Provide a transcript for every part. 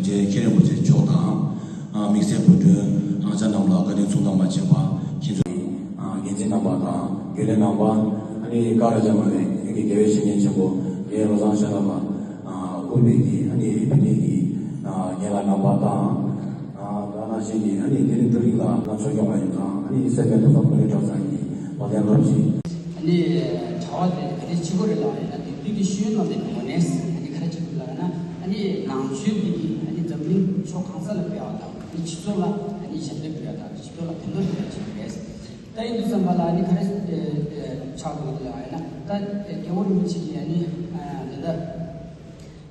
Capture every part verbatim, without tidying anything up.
རྗེ་མཁན་རིན་པོ་ཆེ་མཆོག་དང་། ཨ་དམིགས་བསལ་གོ་སྒྲོན་རང་ཅག་རྣམས་ལ་བཀའ་དྲིན་མཚུངས་ལྡན་པ་བྱེད་པ་མཁྱེན་ཚོགས། ཨ་འགན་འཛིན་རྣམ་པ་དང་རྒྱུན་ལས་རྣམ་པ། ཨ་ནི་ཀ་ར་ཇ་མ་ནས་ཡུལ་གྱི་དགེ་བའི་བཤེས་གཉེན་ཆེན་པོ་རྒན་བློ་བཟང་ཤ་སྟག་ལགས། ཨ་དབུས་པའི་གི་ཨ་ནི་བོད་གནས་ཀྱི་ཨ་རྒན་ལགས་རྣམ་པ་དང་། ཨ་ད་ནང་བཞིན་གྱི་ཨ་ནི་དེ་རིང་བོད་རིགས་ལ་ང་ཚོ་སྐྱོང་བ་ཡིན་ཙང་། ཨ་ནི་སེར་སྐྱ་ཐོབ་ཐང་གོ་ལའི་གྲྭ་ཚང་གི་བག་སྟེང་སློབ་སྤྱི། ཨ་ནི་བྱ་བ་དེ་ག་དེ་ཆེ་པོ་རེད་ལ། ཡིན་ན་དེ་དུས་ཀྱི་ཤེས་ཡོན་གནང་དེ་ག་མོ་ནས་ཨ་ནི་ག་རེ་བྱེད་ཐུབ་ལ་ཡིན་ན། ཨ་ནི་ནང་ཆོས་འདི་གིས་ཨ་ནི་འཛམ་གླིང་ཕྱོགས་གང་ས་ལ་སྤེལ་བ་དང་། ཨ་ནི་སྤྱི་ཚོགས་ལ་ཨ་ནི་ཞབས་འདེགས་ཕུལ་བ་དང་། སྤྱི་ཚོགས་ལ་ཕན་ཐོགས་ཡོང་བ་བྱེད་ཀྱི་རེད། ད་ཡིན་དུས་ཙམ་པ་ལ་ཨ་ནི་ག་རེ་ཆགས་འདུག་ལ་ཡིན་ན། ད་རྒྱལ་བ་རིན་པོ་ཆེ་གིས་ཨ་ནི་ཨ་འདི་ལྟ།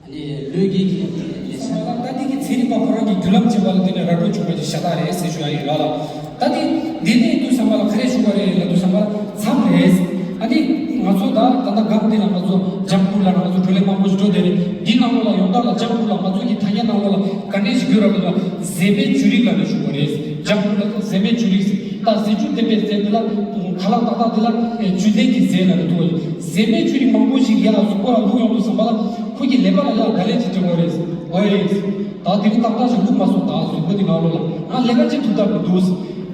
ཨ་ནི་ལོས་དགེ་གི་ལས་བྱེད་ལ། ད་འདི་གི་ཚན་རིག་པ་ཁོ་རང་གི་རྒྱུ་ལམ་བྱེད་པ་ལ་བརྟེན་ནས་ར་སྤྲོད་བྱུང་བ་ཞིག་ཤ་སྟག་རེད་ཟེར་ཞུ་ཡ་ཡིན་ར་ལ། ད་འདི་འདི་ནས་དུས་བསམ་པ་ལ་ག་རེ་ཞུ་བ་རེད་ལ། དུས་བསམ་པ་ལ་མཚམས་རེད། ཨ་ནི་ང་ཚོ་ད་ད་ལྟ་སྒང་འདི་ལ་ང་ཚོ་ལྗང་ཁུ་ལ་ང་ཚོ་བགྲོ་གླེང་མང་པོ་ཞིག་འགྲོ་བསྡད་རེད། འདི་ནང་ལོགས་ལ་ཡོངས་གྲགས་ལ་ལྗང་ཁུ་ལ་ང་ཚོ་གི་ཐ་སྙད་ནང་ལོགས་ལ་ག་འདྲས་ཞིག་བརྗོད་ར་མེད་ལ། ཟས་མའི་བཅུད་རིགས་ལ་རེ་ཞུ་བ་རེད། ལྗང་ཁུ་ལ་ཟས་མའི་བཅུད་རིགས། ད་ཟས་བཅུད་ལྡན་པའི་ཟས་འདི་ལ་ཁ་ལག་ཏག་ཏག་འདི་ལ་བཅུད་ལྡན་གྱི་ཟས་ལ་རེ་འདུག་བ། ཟས་མའི་བཅུད་རིགས་མང་པོ་ཞིག་ཡར་གཟུགས་པོ་ལ་བླུགས་ཡོང་དུས་ཙམ་པ་ལ། ཁོ་གི་ཀླད་པ་ལ་ཡར་ག་ལེ་ཅིག་སྤྲད་དགོས་རེད། ཨོའི། ད་དེ་རིང་ཏག་ཏག་ཞིག་བླུགས་མ་སོང་། ད་གཟུགས་པོ་འདི་ནང་ལོགས་ལ་ང་ཀླད་པ་ཅིག་ཐུབ་ཐབས་མི་འདུག།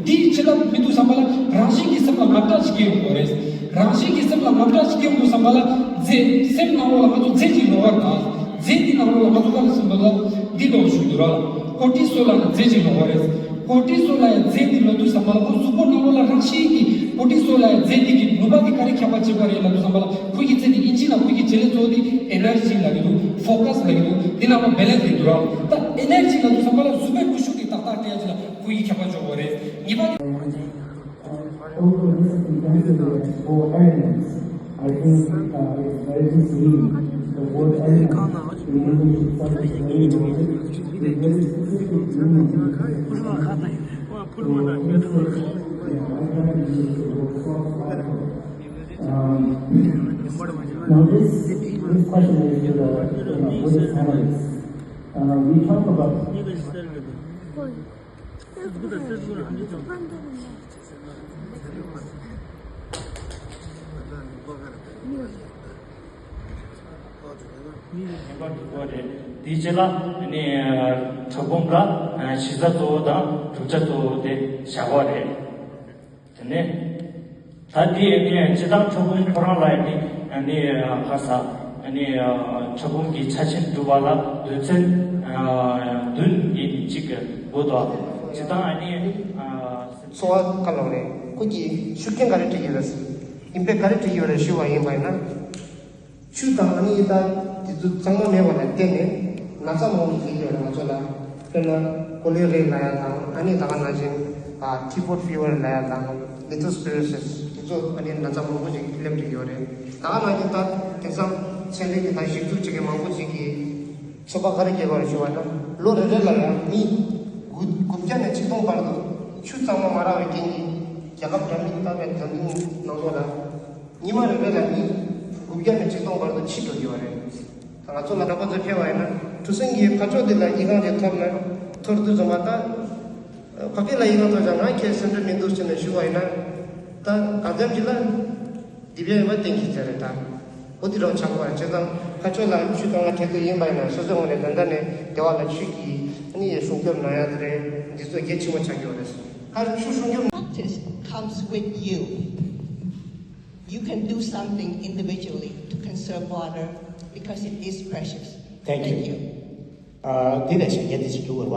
འདི་ཅི་ལ་མི་འདུག་བསམ་པ་ལ་རང་བཞིན་གྱི་སེམས་ལ་དངངས་སྐྲག་ཅིག་སྐྱེ་ཡོང་དགོས་རེད། རང་བཞིན་གྱི་སེམས་ལ་དངངས་སྐྲག་ཅིག་སྐྱེ་ཡོང་དུས་ཙམ་པ་ལ་རྫས་སེམས་ནང་ལོགས་ལ་ང་ཚོ་རྫས་ཅིག་ལོག་པར་དང་། རྫས་འདི་ནང་ལོགས་ལ་ང་ཚོ་ག་རེ་ཟེར་འདུག་ལ། འདི་ལོག་ཞུ་འདུག་ར་ལ། ཀོར་ཊི་སོལ་ལ་རྫས་ཅིག་ལོག་པ་རེད། ཀོར་ཊི་སོལ་ལ་ཡང་རྫས་འདི་ལོག་དུས་ཙམ་པ་ལ་ཁོ་གཟུགས་པོ་ནང་ལོགས་ལ་རང་བཞིན་གྱིས་ཀོར་ཊི་སོལ་ལ་ཡང་རྫས་འདི་གི་ནུས་པ་འདི་ག་རེ་ཁྱབ་པ་བྱེད་པ་རེད་ལབ་དུས་ཙམ་པ་ལ། ཁོ་གི་རྩེ་འདི་ཨིན་ཇི་ནང་ཁོ་གི་བྱེད་ལས་གཙོ་བོ་འདི་ཨེ་ནར་ཇི་ལབ་ཀྱི་འདུག། ཕོ་ཀ་སི་ལབ་ཀྱི་འདུག། འདི་ནང་ལ་བེ་ལན་སི་འདུག་ར། ད་ཨེ་ནར་ཇི་ལབ་དུས་ཙམ་པ་ལ་གཟུགས་པོའི་ཀུ་ཤུ་འདི་ཏག་ཏག་སྤྲད་ཡ་ཅིག་ལ་ཁོ་གི་ཁྱབ་པ་འཇོག་དགོས་རེད། ངེས་པ་འདི། Although this intensity has four elements, I think uh, it's very misleading. The word element in English itself is very loaded. With very specific meaning. So, instead, yeah, I try to use the word soft fiber. Um, now, this, this question is to the, to the Buddhist analyst. Uh, we talk about དེའི་རྗེས་ལ་ནི་ཕྲ་ཕུང་ལ་གཞི་རྩ་གཙོ་བོ་དང་གྲུབ་ཆ་གཙོ་བོ་དེ་བཞག་པ་རེད། དེ་ནས་ད་འདི་ནི་སྤྱིར་བཏང་ཕྲ་ཕུང་ཁོ་རང་ལ་ནི་ནི་ག་ས་ནི་ཕྲ་ཕུང་གི་ཆ་ཤས་སྒྲུབ་པ་ལ་དོན་ཚན་བདུན་ཡིན་གཅིག་དགོས་དོ། སྤྱིར་བཏང་ནི་འཚོ་བ་ག་ལོག་རེད། ཁོ་གི་ཤུགས་རྐྱེན་ག་རེ་སྤྲད་ཀྱི་ཡོད་རེད། ཡིན་པས་ག་རེ་སྤྲད་ཀྱི་ཡོད་རེད་ཞུ་བ་ཡིན་པ་ཡིན་ན། ཆུ་དང་ཨ་ནི་ད་དེ་ཚོ་གཙང་མ་མེད་པ་ལ་བརྟེན་ནས་ན་ཚ་མང་པོ་ཞིག་ཡོད་རེད་ང་ཚོ་ལ། དཔེར་ན་ཀོ་ལེ་རེ་ལབ་ཡ་དང་། ཨ་ནི་ད་ག་ནང་བཞིན་ཨ་ཊི་ཕོཌ་ཕི་ཝར་ལབ་ཡ་དང་། ལེ་ཐོ་སི་པི་རོ་སིས་དེ་ཚོ་ཨ་ནི་ན་ཚ་མང་པོ་ཞིག་སླེབས་བསྡད་ཡོད་རེད། ད་ག་ནང་བཞིན་ད་དེང་སང་ཚན་རིག་གི་ད་གཞི་བཙུགས་བྱེད་མཁན་མང་པོ་ཞིག་གིས་ཚོད་དཔག་ག་རེ་བརྒྱབ་པ་རེད་ཞུ་བ་ན། ལོ་རེ་རེ་ལ་ཡང་མི་དགུ་དགུ་བརྒྱ་ནས་ཆིག་སྟོང་བར་དུ་ཆུ་གཙང་མ་མ་རག་པའི་རྐྱེན་གྱིས་རྒྱལ་ཁབ་འདྲ་མིན་ད་ལྟའི་ད་དུང་ནང་ལོགས་ལ། ཉི་མ་རེ་རེ་ལ་མི་དགུ་བརྒྱ་ནས་ཆིག་སྟོང་བར་དུ་འཆི་འགྲོ་གི་ཡོད་རེད། ད་ང་ཚོ་ལ་ད་ཁོ་ཚོ་ཕེབས་པ་ཡིན་ན། གྲུ་གཟིངས་ཀྱི་ཕར་ཕྱོགས་འདི་ལ་ཡིག་ཁང་རེ་ཐོབ་ན། ཐོར་དུས་ཙམ་པ་ད་ཕ་གི་ལ་ཡིག་ཁང་ཐོབ་ཀྱང་ང་ཁྱེད་སེམས་ཁྲལ་མི་འདུག་ཟེར་ནས་ཞུ་བ་ཡིན་ན། ད་གང་འཚམ་ཅིག་ལ་འདི་བས་ཡིན་པ་གཏན་འཁེལ་ཚར་རེད་ད། འོ་དེ་འདྲ་ཆགས་པ་རེད། བྱས་ཙང་ཕར་ཕྱོགས་ལ་ཆུ་དང་ལ་འབྲེལ་མཐུད་ཡིན་པ་ཡིན་ན། སོ་སོའི་ངོས་ནས་ད་ལྟ་ནས་སྡེ་བ་ལ་ཆུ་གི་ཨ་ནི་སྲུང་སྐྱོབ་གནང་ཡ་དེ་རེད། འདི་ཚོ་གལ་ཆེན་པོ་ཆགས་ཀྱི་ཡོད་རེད། ཕར་ཆུ་སྲུང་སྐྱོབ། Practice comes with you. You can do something individually to conserve water because it is precious. Thank you. Thank you. ཨ། དེ་ལས་གཞན་སྐད་དེ་ཞིག་འདུག་བར་བ།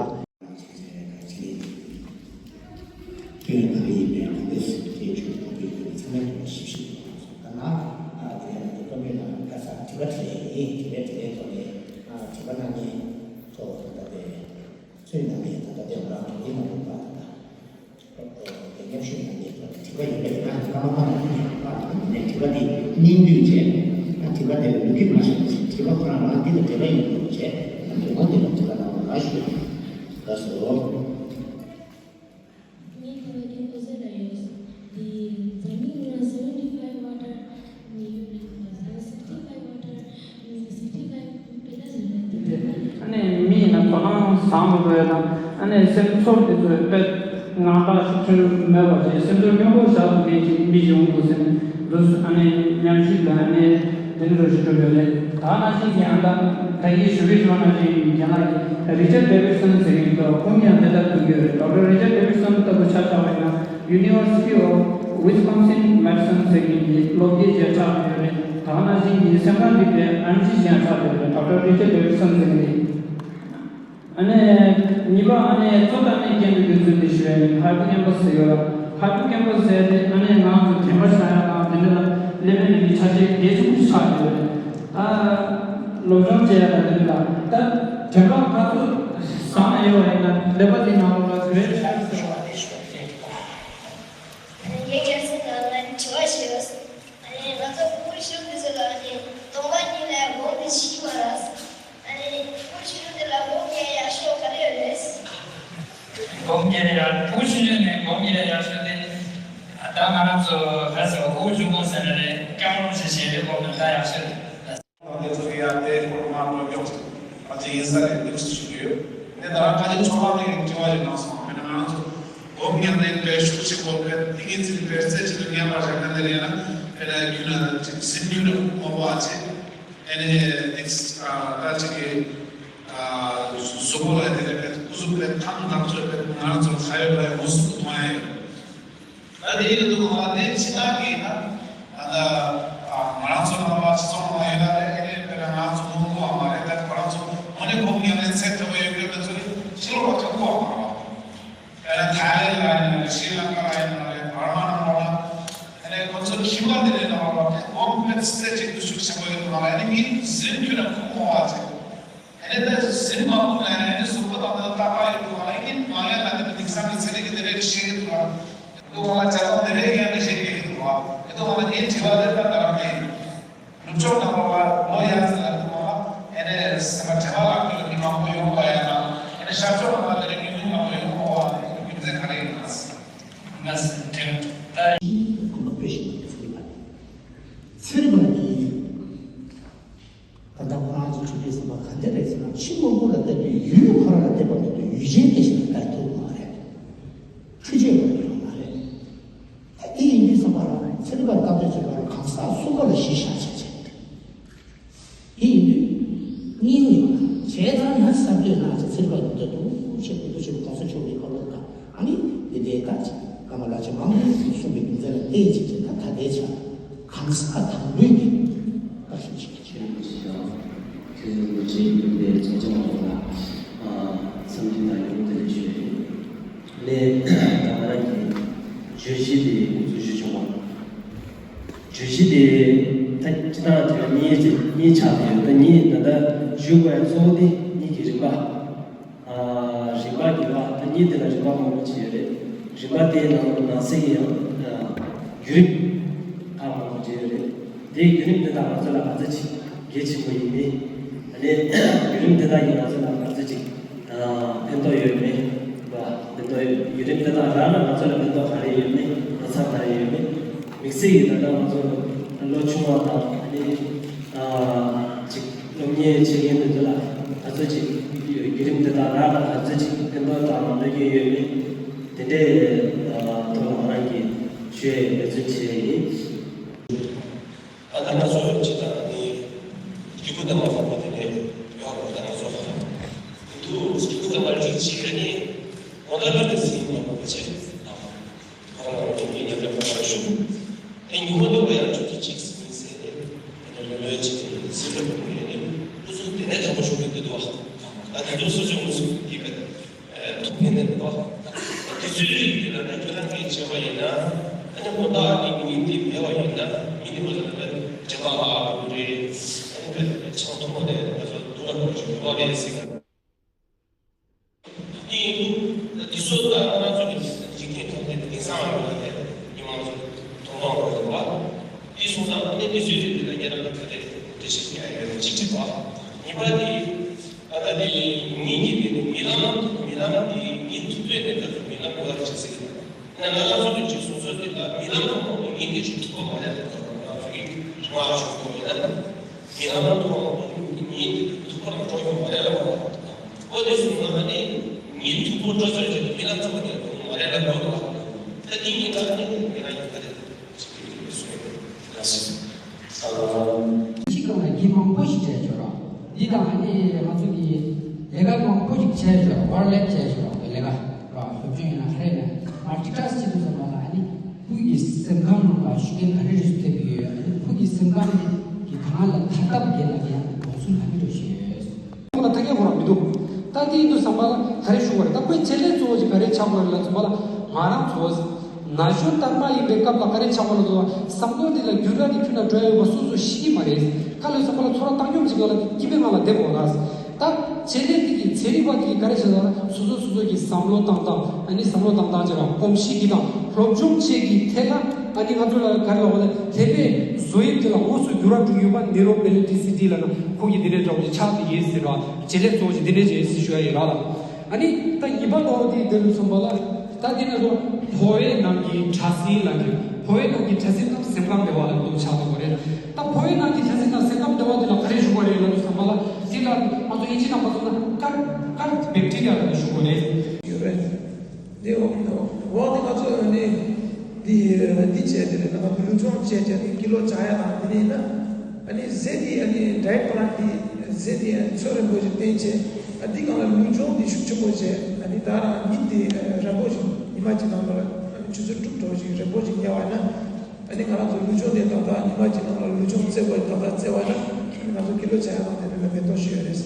ཁྱོད་ཡང་ད་རེས་ཡིན་པའི་གང་འདྲ་ཞིག་སྐད་ཆོད་གང་འདྲ་ཡོད་པའི་ཚང་མའི་ཐོག་ཞིབ་ཞིབ་གནང་སོང་། ད་ང་ཨ་དེ་ཡང་ད་ཀོ་མེད་ལ་ཁ་སང་དྲི་བ་དྲིས་ཡིན། དྲི་བའི་དྲི་བའི་ཐོག་ནས་ཨ་དྲི་བ་གནང་མཁན་ཐོག་ད་ལྟ་དེ་ཚོས་གནང་མཁན་ད་ལྟ་དེ་རང་དྲུང་ཡིན་མ་རུང་པ་ད་ལྟ། མཉམ་ཞུགས་གནང་མཁན་ཚོ་དྲི་བ་ཡོད་པས་ན་སྐར་མ་ལྔ་དང་ཉི་ཤུ་ལ་ཕར་ནས་དྲི་བ་འདི་སྙིང་བསྡུས་བྱས། ཨ་དྲི་བ་དེ་ལ་ལུས་ཀྱི་མ་ཤེས་པ་ཞིག་དྲི་བ་ཁོ་རང་རང་འདི་དང་འབྲེལ་བ་ཡོད་པ་བྱས། ཨ་དྲི་བ་འདི་ལ་དྲི་བ་གནང་བ་ལ་ཞུ། ལགས་སོ། ངས་ཁ་བ་ཀན་ཨོ་ཟེར་ལ་ཡོད། འདི་འཛམ་གླིང་ལ་seventy five water ཡོད་རེད། sixty five water sixty five དཔེ་ལྟ་ཟེར་ན་འདི་དཔེ་མ་རེད། ཨ་ནི་མི་ཡིན་ན་དོ་སྣང་བཟང་པོ་དགོས་དང་། ཨ་ནི་སེམས་ཚོར་དེ་ཚོ་དཔེ་དངངས་སྐྲག་ཤུགས་ཆེན་མེད་པ་བྱས། སེམས་ཚོར་སྙོམས་པོ་བཞག་ཐུབ་མཁན་ཅིག་མི་ཞིག་འོང་དགོས་ཟེར་ནས་འདུག། ཨ་ནི་མཉམ་ཞུགས་དང་ཨ་ནི་ དེ་འདྲ་ཞིག་གྲུབ་ཡོད་རེད། ད་ནང་བཞིན་གྱི་ཨ་ད་ད་གིན་ཞུ་གི་ཞུ་བ་ནང་བཞིན་རྒན་ལགས་ཀྱིས་རི་ཅར་ཌེ་བིཌ་སོན་ཟེར་མཁན་འདུག་ཁོང་གིས་ཡང་དེ་ལྟར་གསུང་གི་ཡོད་རེད། ཌོག་ཊར་རི་ཅར་ཌེ་བིཌ་སོན་ལྟ་བུ་ཆ་བཞག་པ་ཡིན་ན་University of Wisconsin Madison ཟེར་མཁན་གྱི་སློབ་དགེ་ཅིག་ཆགས་ཡོད་རེད། ད་ནང་བཞིན་གྱི་སེམས་ཁམས་རིག་པའི་ཨེམ་ཆི་ཅིག་ཡང་ཆགས་ཡོད་རེད། ཌོག་ཊར་རི་ཅར་ཌེ་བིཌ་སོན་ཟེར་མཁན་དེ། ཨ་ནི་གཉིས་པ་ཨ་ནི་གཙོ་བོ་ཨ་ནི་རྒན་པའི་དགེ་མཚན་དེ་ཞུ་ཡ་ཡིན། ཧའེ་པོ་ཀེམ་པས་ཟེར་ཡོད་ལ། ཧའེ་པོ་ཀེམ་པས་ཟེར་དེ་ཨ་ནི་ང་ཚོ་དྲན་པ་བཞག་ཡ་དང་དེ་འདྲ་ལ་ཀླད་མེད་རིགས་ཀྱི་ཆ་ཤས་གལ་ཆེན་པོ་ཆགས་ཡོད་རེད། ད་སློབ་སྦྱོང་བྱེད་ཡ་དང་དེ་འདྲ་ལ་ད་དྲན་པ་ག་ཚོད་བཟང་ཡོད་པ་ཡིན་ན་ཀླད་པ་དེ་ནང་ལོགས་ལ་ག་རེ་ཆགས་ཟེར་བ་དེ་ཞུ་བ་རེད། ངས་ཁྱེད་ཚོ་ནང་ལ་དྲི་བ་ཞུ། ཨ་ནི་ང་ཚོ་ཕྲུ་གུ་ཆུང་དུས་ཚོད་ལ་ཨ་ནི་སྟོང་པ་ཉིད་ལ་སྒོམ་དེ་ཤེས་པ་རེད། ཨ་ནི་ཕྲུ་གུ་ཆུང་དུས་ལ་སྒོམ་ཉན་ཡག་ཤོས་ག་རེ་ཡོད་རེད། སྒོམ་ཉན་ཡག་ཕྲུ་གུ་ཆུང་ཆུང་ནས་སྒོམ་ཉན་ཡག་ཤོས་དེ་ད་ང་རང་ཚོ་ག་ཟེར་བ་ཕྲུ་གུ་ཆུང་ཆུང་ཟེར་ན་རེད། སྐྱོ་རོགས་བྱེད་བྱེད་རེད། སྒོམ་ཉན་ད་ཡག་ཤོས་རེད། དེ་ཚོ་གི་ཡང་དེ་སྐོར་མ་འགྲོ་མགྱོགས་ཅིག་ཨ་ཅེ་ཡིན་ས་རེད། འདུག་སེ་ཞུ་གི་ཡོད། ངས་ད་རང་ཁ་ཆེ་ཚོགས་ཁང་ནས་དྲི་བ་ཞིག་གནང་སོང་། དཔེར་ན་ང་ཚོ་སྒོམ་ཉན་ནས་དཔེ་ཤུགས་ཆེ་བོ་དཔེ་ཏིང་ངེ་འཛིན་དཔེ་རྩེ་གཅིག་ཏུ་ངེས་པར་བཞག་ན་འདིར་ཡིན་ན་དཔེར་ན་རྒྱུན་ན་ཅིག་སེམས་རྒྱུད་ལ་ཁུག་མ་པོ་ཨ་ཅེ་ཨ་ནི་ཏིག་ད་ཅིག་གི་གཟུགས་པོ་ལ་དེ་ལས་དཔེ་སྐུ་གཟུགས་དཔེ་ཐང་དང་ཚོད་དཔེ་ང་རང་ཚོ་ཁ་ཡོད་ལ་ཡོད་མུ་སུ་མཐོང་ཡ་ཡོད། ད་དེ་ཡིན་དུས་ང་དེ་ཕྱི་ནང་གི་ན་ང་ཚོ་ང་རང་ཚོ་ནང་པ་སྤྱི་ཚོགས་ནང་ཡོད་ན་རེད། ཨེ་རེད། དཔེར་ན་ང་ཚོ་མོན་གྷོ་བ་མ་རེད། ད་ཁོ་རང་ཚོ་མོན་གྷོ་ནས་སྒོམ་ཉན་ནས་ཚད་མཐོ་པོ་ཡོད་དགོས་པའི་ཚོ་ཕྱི་ལོགས་པ་ཚོ་གོ་བ་མ་རེད། དཔེར་ན་ཐའི་ལེན་ལ་ཡིན་ན་རེད། ཤྲི་ལང་ཀ་ལ་ཡིན་ན་རེད། བར་མ་ནང་ལོགས་ལ་ཨེ་རེད། ཁོ་ཚོ་ཁྱིམ་པ་དེ་རེད། ནང་ལོགས་ལ་སྒོམ་དཔེ་རྩེ་གཅིག་ཏུ་ཤུགས་ཆེན་པོ་ཡོད་དུས་ང་ལ་ཨེ་ནི་མི་ཟིན་རྒྱུ་ན་ཁོ་གོ་བ་ཚོ། ཨ་ནི་ད་ཟིན་མ་ཐུབ་ན་ཨ་ནི་གཟུགས་པོ་དང་ད་ལྟ་པ་ཡོད་འདུག་ཨ་ནི་མ་ཡ་ན་དེ་དེང་སང་གི་ཚན་རིག་གི་དེ་རེད་ཤེས་ཀྱི་འདུག་ཨ། འདུག་ཨ་ཇ་དང་དེ་རེད་ཡང་ནི་ཤེས་ཀྱི་འདུག་ཨ། འདུག་ཨ་ངའི་དྲི་བ་དེ་ད་ད་རང་ཡིན། ནུབ་ཕྱོགས་ནང་ལོགས་ལ་ལོ་ཡ་ཟེར་ལ་འདུག་ཨ། ཨ་ནི་སེམས་པ་བྲེལ་བ་ལངས་ཀྱི་ལ་མི་མང་པོ་ཡོང་བ་ཡ་ན་ཨ་ནི་ཤར་ཕྱོགས་ནང་ལ་དེ་རེད་མི་མང་པོ་ཡོང་བ་ཨ་ནི་རྒྱུ་མཚན་ག་རེ་ཡིན་ན། ང་ཚོ་དྲན་ད་ཡིན་དགོངས་པ་སྤེལ་བཞིན་པ་ཚོར་བ་ཚོར་བ་ནི། ད་ལྟ་ཁོ་རང་ཚོ་ཆོས་རྒྱལ་སེམས་དཔའ་ག་འདྲ་རེད་ཟེར་ན། ཕྱི་དངོས་པོ་ལ་ལྟ་དུས་ཡུལ་ཁོ་རང་ལ་བལྟས་པ་མ་གཏོགས་ཡུལ་ཅན་དེ་ཞིག་ལ་ལྟ་ཐུབ་མ་རེད། འཁྲུལ་ཆས་ཡོད་པ་ཡོད་མ་རེད། ད་དེ་ཡིན་དུས་ཙམ་པ་ལ་ཚན་རིག་པར་བརྟག་དཔྱད་བྱེད་པར་གང་ཟག་གསུམ་པ་ལ་གཞི་བཞག་བྱས་བྱས་ཏེ། དེ་ཡིན་དུས་གཉིས་ནི་བྱས་ཙང་ན་བསམ་དུས་ན་ཚན་རིག་པ་ཡིན་ད་དུ་ཆེ་བོ་ཆེ་བོ་གོང་ས་མཆོག་གི་བཀའ་སློབ་དང་ཨ་ནི་དེ་འདྲའི་ད་ཅིག་བཀའ་མ་བླ་བྱ་མང་པོ་ཞིག་གསུངས་པའི་རྒྱུ་མཚན་ལ་བརྟེན་བྱས་ཀྱི་ད་ད་ལྟའི་ཆ་གང་ཟག་དང་པོའི་གི་བཀའ་ཤོག་ཅིག་གི་ཆེད་དུ་ཅིག་ཡང་ཁྱེད་ཚོའི་ལོ་རྒྱུས་ཡིན་པའི་ཚོགས་ཆེན་མང་པོ་ལ་འཚམས་འདྲི་དང་ཡོང་བསྡད་ལས་ཞུས་ནས་ད་ང་རང་གི་བརྗོད་གཞི་དེ་འགོ་འཛུགས་ཞུ་བྱུང་བ། བརྗོད་གཞི་དེ་ད་སྤྱིར་བཏང་དེ་གཉིས་ཀྱི་གཉིས་ཆགས་ཡོད། ད་གཉིས་ད་ལྟ་ཞུ་དགོས་ཡ་གཙོ་བོ་དེ་གཉིས་ཀྱི་རིམ་པ། རིམ་པ་གཉིས་པ། ད་གཉིས་དེ་ལ་རིམ་པ་མང་པོ་ཅིག་ཡོད་རེད། རིམ་པ་དེའི་ནང་ནང་གསེས་ཀྱི་ཡང་བརྒྱུད་རིམ་ཁག་མང་པོ་ཅིག་ཡོད་རེད། དེའི་བརྒྱུད་རིམ་དེ་དག་ང་ཚོ་ལ་ག་ཚོད་ཅིག་གལ་ཆེན་པོ་ཡིན་མིན། ཨ་ནི་བརྒྱུད་རིམ་དེ་དག་གིས་ང་ཚོ་ལ་ག་ཚོད་ཅིག་ཕན་ཐོགས་ཡོད་མེད། ཕན་ཐོགས་ཡོད། བརྒྱུད་རིམ་དེ་དག་རག་ན་ང་ཚོ་ལ་ཕན་ཐོགས་ག་རེ་ཡོད་མེད། ལོ་ཙཱ་ག་རེ་ཡོད་མེད། དམིགས་བསལ་གྱིས་ད་ལྟ་ང་ཚོ་ལོ་ཆུང་བ་དང་ཨ་ནི་ཅིག་སློབ་གཉེར་བྱེད་མཁན་དེ་ཚོ་ལ་ག་ཚོད་ཅིག་བརྒྱུད་རིམ་དེ་དག་རག་ན་ག་ཚོད་ཅིག་ཕན་ཐོགས་དང་གནོད་སྐྱོན་ཡོད་མེད། དེ་འདྲའི་ཐོག་ལ་ང་རང་གིས་ཞུ་ཡས་འབད་བརྩོན་བྱས་ཡིན། ཨ་ད་ང་ཚོ་སྤྱི་བཏང་ནི་སྐྱེ་དགུ་དང་མ་འཕགས་པ་དེ་ནས་ཡོད་པ་ད་ང་ཚོ་འདུག་སྐྱེ་དགུ་དང་མ་འཕགས་ཅིག་ག་ནི་ངོ་ད་ལ་ནི་ཟིན་མ་འཕགས་པ་ཆེ་ཨ་ཁོ་རང་རང་གི་ཉམས་ལེན་པ་ཞུ་དེ་ཉི་མ་འདུག་པ་ཡང་ཆུ་ཚོད་གཅིག་ཟིན་ཟེར་ནས་ཨ་ནི་ལོ་ལོན་ཅིག་ཟིན་ལ་འགྲོ་གི་ཡོད་ནས་སྐུ་གཟུགས་དེ་ནས་དྲང་པོ་ཞུ་གི་འདུག་ཨ་ད་དེ་ཚོ་སོ་སོའི་ངོས་སུ་ཡིན་པས། ཐུགས་ཕན་གནས་པ། དེ་ཚོའི་རིགས་དེ་ལ་ན་ཁྱོད་རང་གིས་བྱས་པ་ཡིན་ན། ཨ་ནི་ཁོ་ཐག་གི་ཉིན་དེ་མེད་པ་ཡིན་ན་མི་ནི་མ་ལ་ན་དྲན་པ་ཨ་རེད། ཨ་ནི་ཆང་འཐུང་བ་ནས་ང་ཚོ་སྡུག་བསྔལ་ཞིག་ཡོད་པ་རེད་ཟེར་ག་དེ་ཡིན་དུས་དེ་ཚོ་ད་ང་རང་ཚོ་གི་འཇིག་རྟེན་ཐོག་ནས་དེང་སང་ཡོད་པ་དེ་ཉི་མ་ཚོ་མཐོང་སྟངས་རེད་པ། དེ་སོང་ཙང་ཨ་ནི་དེ་ཚོའི་རིགས་དེ་ལ་ཉེ་རང་གི་ག་རེ་འགྲེལ་བཤད་རྒྱག་ཡ་ཡོད་ན་གཅིག་གཅིག་པ། གཉིས་པ་དེ། ད་ལྟ་དེ་ཉིད་ཀྱི་དེ་ནི་རྨི་ལམ་རྨི་ལམ་དེ་ཉིད་ཐུབ་པའི་གནས་སྐབས་སུ་རྨི་ལམ་ངོ་ལ་ཅི་ཟེར། ན་ང་ལ་སོ་སོ་ཅིག་སོ་སོ་དེ་ལ་རྨི་ལམ་དུ་མ་གཏོགས་ཉིད་དེ་ཅིག་ཐུབ་པ་མ་རེད་ལ། ང་ཚོ་གི་ང་ཆོས་པོ་ཡིན་ན་རྨི་ལམ་དུ་མ་གཏོགས་ཉིད་དེ་ཐུབ་པ་ལ་འགྲོ་ཡོང་མ་རེད་ལ། འོ་དེ་སོང་ན་ནི་ཉིད་ཐུབ་པོ་འགྲོ་ཚར་རྗེས་རྨི་ལམ་ཐུབ་པ་དེ་འགྲོ་མ་རེད་ལ་འགྲོ་ལ། ད་དེ་ཉིད་ལ་ནི་རྨི་ལམ་ཡིན་པ་རེད། ཅིག་གི་སོང་ཡོད་ལ་སྲིད། བྱས་ཆོག་ར། འདི་དང་ཨ་ནི་ང་ཚོ་གི་ལས་ཀ་གང་པོ་ཞིག་བྱས་ཆོག་ར། ཨོ་ཝར་ལེབ་བྱས་ཆོག་ར། ལས་ཀ་ར་སློབ་སྦྱོང་ཡིན་ན་ཧ་རེ་ན་མལ་ཊི་ཊཱ་སི་ཀི་བྱེད་དུས་ཙམ་པ་ལ་ཨ་ནི་ཕྲུ་གུ་གི་སེམས་ཁམས་ནང་ལ་ཤུགས་རྐྱེན་ག་རེ་རེ་ཞིག་ཐེབས་ཀྱི་ཡོད། ཨ་ནི་ཕྲུ་གུ་གི་སེམས་ཁམས་གི་གང་ལ་ཐར་ཐབས་དེ་ལ་ཡང་དགོངས་ཚུལ་ག་རེ་རེ་ཞིག་ཡོད། ཁོ་ལ་ཐ་སྙད་ཁོ་རང་མི་འདུག་ད་དེ་ཡིན་དུས་ཙམ་པ་ལ་ག་རེ་ཞུ་དགོས་རེད། ད་ཁོའི་བྱེད་ལས་གཙོ་བོ་ཅིག་ག་རེ་ཆགས་དགོས་རེད་ལབ་ཙམ་པ་ལ་ང་རང་ཚོ་ན་གཞོན་དར་མ་ཡིན་པའི་སྐབས་ལ་ག་རེ་ཆགས་པ་ལ་དུ་བསམ་བློ་འདི་ལ་འགྱུར་བ་འདི་ཁྱོན་ནས་འགྲོ་ཡ་ཡོད་པ་སོ་སོ་ཤེས་ཀྱི་མ་རེད། ག་ལོས་ཟེར་ཁོ་ལ་ཚོར་བ་བཏང་སྙོམས་ཅིག་ལ་སྐྱིད་པའི་ངང་ལ་བསྡད་དགོས་ར། ད་བྱེད་ལས་འདི་གི་ཚན་རིག་པ་འདི་གི་ག་རེ་བྱེད་ན་སོ་སོ་སོ་སོ་གི་བསམ་བློ་བཏང་སྟངས་ཨ་ནི་བསམ་བློ་བཏང་སྟངས་ཅེས་པ་གོམས་གཤིས་ཀྱི་དང་སློབ་སྦྱོང་བཅས་ཀྱི་ཐད་ལ་ཨ་ནི་ང་ཚོ་ལ་ག་རེ་ལབ་དགོས་ལ་དད་པའི་བཟོ་དབྱིབས་དེ་ལ་དངོས་སུ་འགྱུར་བ་འགྲོ་གི་ཡོད་པ་ནེ་རོ་པེ་ལེ་ཊི་སི་ཊི་ལབ་ན་ཁོང་གིས་འདི་འདྲའི་འདྲ་བོ་ཅིག་ཆགས་ཀྱི་ཡིན་ཟེར་བ་བྱེད་ལས་གཙོ་བོ་ཅིག་འདི་འདྲའི་ཅིག་ཡིན་ཟེར་ཞུ་ཡ་ཡིན་ར་ལ། ཨ་ནི་ད་ཉི་མ་ལོ་དེ་དེ་རུ་སོང་བ་ལ་ད་དེ་ནས་ལོ་ཕོ་བའི་ནང་གི་ཕྲ་སྲིན་ལ་འདི་ཕོ་བའི་ནང་གི་ཕྲ་སྲིན་དང་སེམས་ཁམས་འབྲེལ་བ་ལ་འདུག་ཆགས་འདུག་གོ་རེད། ད་ཕོ་བའི་ནང་གི་ཕྲ་སྲིན་དང་སེམས་ཁམས་འབྲེལ་བ་དེ་ལ་ག་རེ་ཞུ་དགོས་རེད་ལབ་དུས་ཙམ་པ་ལ་དེ་ལ་ང་ཚོ་དབྱིན་ཇི་ནང་པ་ཚོ་ན་ཀར་ཀར་བེག་ཊི་རི་ཡ་ལ་ཞུ་དགོས་རེད། ཡོད་རེད། འདི་འོག་ནི་འོག་འོག་ནི་ང་ཚོ་ནི་འདི་འདི་བྱས་དེ་རེད་ན་ང་ཚོ་ལུས་སྦྱོང་བྱས་བྱས་ནི་ཀི་ལོ་བྱ་ཡ་དང་དེ་ནི་ན། ཨ་ནི་ཟས་དེ་ཨ་ནི་ཌ་ཡེ་ཊི་པི་ལན་དེ་ཟས་དེ་ཨ་ནི་ཚོད་རན་པོ་ཞིག་བསྟེན་བྱས་ཨ་འདི་སྒང་ལ་ལུས་སྦྱོང་དེ་ཤུགས་ཆེན་པོ་བྱས་ཨ་ནི་ད་རང་ཉིན་དེ་རན་པོ་ཞིག་ཉི་མ་གཅིག་ནང་ལ་ཨ་ནི་ཆུ་ཚོད་དྲུག་འགྲོ་ཞིག་རན་པོ་ཞིག་ཉལ་བ་ན་ཨ་ནི་ང་རང་ཚོ་ལུས་སྦྱོང་དེ་ཏག་ཏག་ཉི་མ་གཅིག་ནང་ལ་ལུས་སྦྱོང་རྩེ་དགོས་ཏག་ཏག་རྩེ་བ་ན་ཨ་ནི་ང་ཚོ་ཀི་ལོ་ཆ་ཡ་དང་དེ་འདྲ་ལ་མེ་ཏོག་ཞིག་ཡོད་རེད།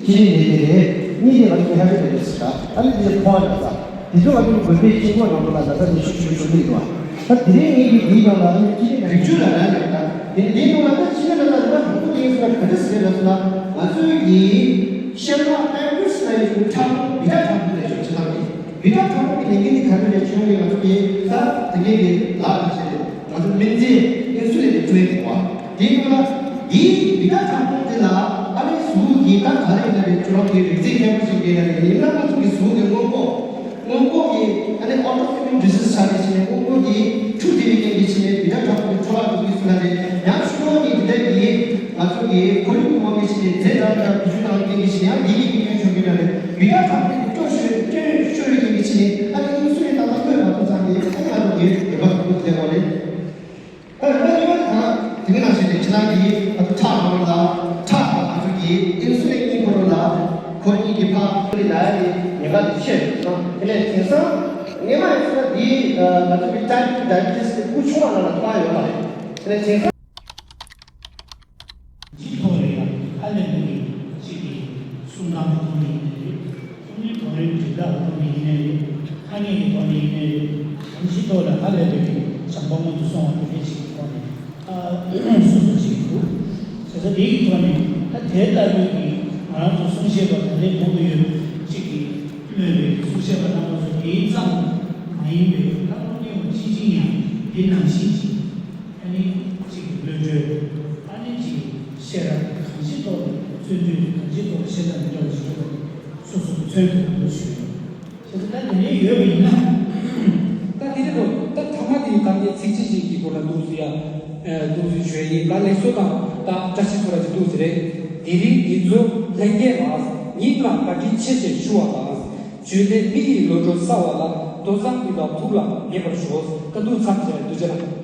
ཅི་ནས་དེ་རེད། གཉིས་དེ་ང་ཚོ་ཧེ་བི་ཊི་རེད་ཟེར། ཨ་ནི་དེ་ཕོ་བ་རེད་ཟེར། དེ་ཚོ་ང་ཚོ་དགོན་པའི་དཀྱིལ་འཁོར་ནང་ལོགས་ལ་ད་ལྟ་ནས་ཤུགས་ཆེ་ཤོས་འདུག་ད་དེ་རིང་ངེད་ཀྱིས་དེའི་ནང་ལ་ཨ་ནི་ཅི་ནས་རིག་ཆུ་ལ་ར་ཡོད་ད། དེ་ནས་དེའི་ནང་ལ་ད་ཅི་ནས་ལ་ད་ད་དང་པོ་དེ་ཡིན་ཟེར་ན་ག་འདྲ་ཟེར་ལབ་ཟེར་ན་ང་ཚོའི་གི་ཤ་ཁྲག་པན་ཀྲི་ཡ་སི་ལ་ཡོད་པའི་ཕྲ་ཕུང་བི་ཊ་ཕྲ་ཕུང་དེ་ཞོག་ཆེ་ཐང་གི་བི་ཊ་ཕྲ་ཕུང་གི་ལས་འགན་དེ་ག་རེ་རེད་བྱུང་ནས་ང་ཚོ་གི་ད་དེ་གའི་གི་ལག་ལ་བྱས་ཏེ་ང་ཚོ་སྨན་རྫས་ཨིན་སུ་ལིན་དེ་བཙུགས་ཡོད་པ། དེའི་སྐབས་ལ་འདིའི་མི་ཁ་ཁྲག་ཁུང་འདི་ལ་ཨ་ནི་གཟུགས་ཀྱི་ད་ག་རེ་ཡིན་ན་རེད། ཁྱོད་རང་གི་རིགས་རྫས་མཁས་པོ་ཞིག་ཡིན་ན་རེད། ཡིན་ན་ང་ཚོ་གི་གཟུགས་ཀྱི་སྔོན་འགོག་སྔོན་འགོག་གི་ཨ་ནི་ཨོ་ཊོ་ཨི་མིའུན་ཌི་ཟི་ཨིས་ཆགས་ནས་ཕྱིན་ནས་སྔོན་འགོག་གི་འཁྲུག་བསྡད་པའི་རྐྱེན་གྱིས་ཕྱིན་ནས་མི་ཁ་ཁྲག་ཁུང་འཕྲོ་བརླག་འགྲོ་གི་སུ་ལ་རེད། ཡང་ཕྱི་ལོགས་ནས་འདི་འདྲ་གི་ང་ཚོ་གི་ཁོར་ཡུག་གི་དབང་གིས་ཕྱིན་ནས་རྫས་འདྲ་འདྲ་འགུལ་སྐྱོད་གནང་བའི་རྐྱེན་གྱིས་ཕྱིན་ནས་ཡང་འདི་གི་རྐྱེན་བྱུང་གི་ན་རེད། མི་ཁ་ཁྲག་ཁུང་འཕྲོ་ཤོར་འཕྲོ་ཤོར་བའི་རྐྱེན་གྱིས་ཕྱིན་ནས་ཨ་ནི་ཨིན་སུ་ལིན་ཏག་ཏག་ཐོན་མ་ཐུབ་ཙང་གི་ཨ་ནི་ང་ཚོ་གི་འདོད་པ་ཐུབ་པ་ཐུབ་བསྡད་པ་རེད། ཨ་རེ་ད་ཉི་མ་དང་དེ་ག་ནང་བཞིན་དུ་ཁྱེད་རང་གིས་ཨ་ཚོ་ཁྲག་འཁོར་ལ་ཁྲག་དང་ང་ཚོ་གི་ཨིན་སུ་ལིན་གཉིས་འཁོར་ལ་ཁོ་གཉིས་ཀྱི་ཕ་ཁོ་ལ་ཡ་ནི་ཉེན་ཁ་དེ་ཆེ་སོང་། དེ་ནས་དེང་སང་སྔོན་མ་ཡིན་ཟེར་ན་འདི་ང་ཚོ་གི་ཊའིབ་ཊུ་ཌའི་བེ་ཊི་སི་དེ་སྐུ་ཆུང་བ་རང་ལ་ཐོགས་ཡོད་པ་རེད། དེ་ནས་དེང་སང་། སྤྱི་ཚོགས་ལ་ཡང་ཧ་ལས་པའི་ཅིག་གི་གསུང་སྟངས་ཀྱི་ཐོག་ནས་ཡིན་ནའི་རེད། ཚོགས་མིའི་ཐོག་རེའི་དྲིལ་བསྒྲགས་ཀྱི་ཐོག་ནས་ཡིན་ནའི་རེད། ཐ་སྙད་ཀྱི་ཐོག་ནས་ཡིན་ནའི་རེད། གང་ཅིའི་ཐོག་ལ་ཧ་ལས་པའི་བྱམས་པ་སྔོན་དུ་སོང་བ་དེ་འདྲའི་ཅིག་གི་ཐོག་ནས་ཨ་སོ་སོ་ཅིག་འདུག་བྱས་ཙང་དེའི་ཐོག་ནས་ད་དེ་ལྟ་བུའི་གི་ང་རང་ཚོ་གསུང་བཤད་པ་ད་ལྟའི་གོང་དུ་ཡོད་ཅིག་གི་སྨོས་པའི་གསུང་བཤད་པ་རྣམ་པ་ཚོ་དེའི་ཙམ་མ་ཡིན་པའི་ད་སློབ་གཉེར་བ་ཅིག་ཅིག་ཡང་དེ་ནང་བཞིན་ཅིག་ཨ་ནི་གཅིག་གི་བློ་གྲོས། ཨ་ནི་གཅིག་གི་ཤེས་རབ་གང་ཅིའི་ཐོག་ནས་བརྩོན་འགྲུས་གང་ཅིའི་ཐོག་ནས་ཤེས་རབ་འདྲ་བ་ཞིག་ཡོད་པ་སོ་སོ་གི་མཚོན་དུ་འདུག་ཞུ་ཡོད། བྱས་ཙང་ད་དེ་འདྲའི་ཡོད་པ་ཡིན་ན། ད་དེ་རེད་དོ། ད་ཐ་མ་དེ་ད་ངས་ཚིག་ཅིག་ཅིག་གི་སྐོར་ལ་འདུག་ཟེར་ཡ། འདུག་ཟེར་ཞུ་ཡ་ཡིན། ད་ལེགས་སོ་དང་ད་བཀྲ་ཤིས་ཚོ་ར་ཅིག་འདུག་ཟེར་རེད། དེ་རིང་འདི་ཚོ་ལྷན་རྒྱས་ལ་སྙིང་ལ་བཀའ་དྲིན་ཆེ་ཞེས་ཞུ་བ་དང་། བརྗོད་ལས་མི་ཡི་བློ་གྲོས་གསར་བ་ལ། ལྟོ་བཟང་ཡིན་པ་ཕུགས་ལ་ངེས་པར་ཞོག་ད་འདུག་མཚམས་བཞག་འདུག་བྱས་ལ།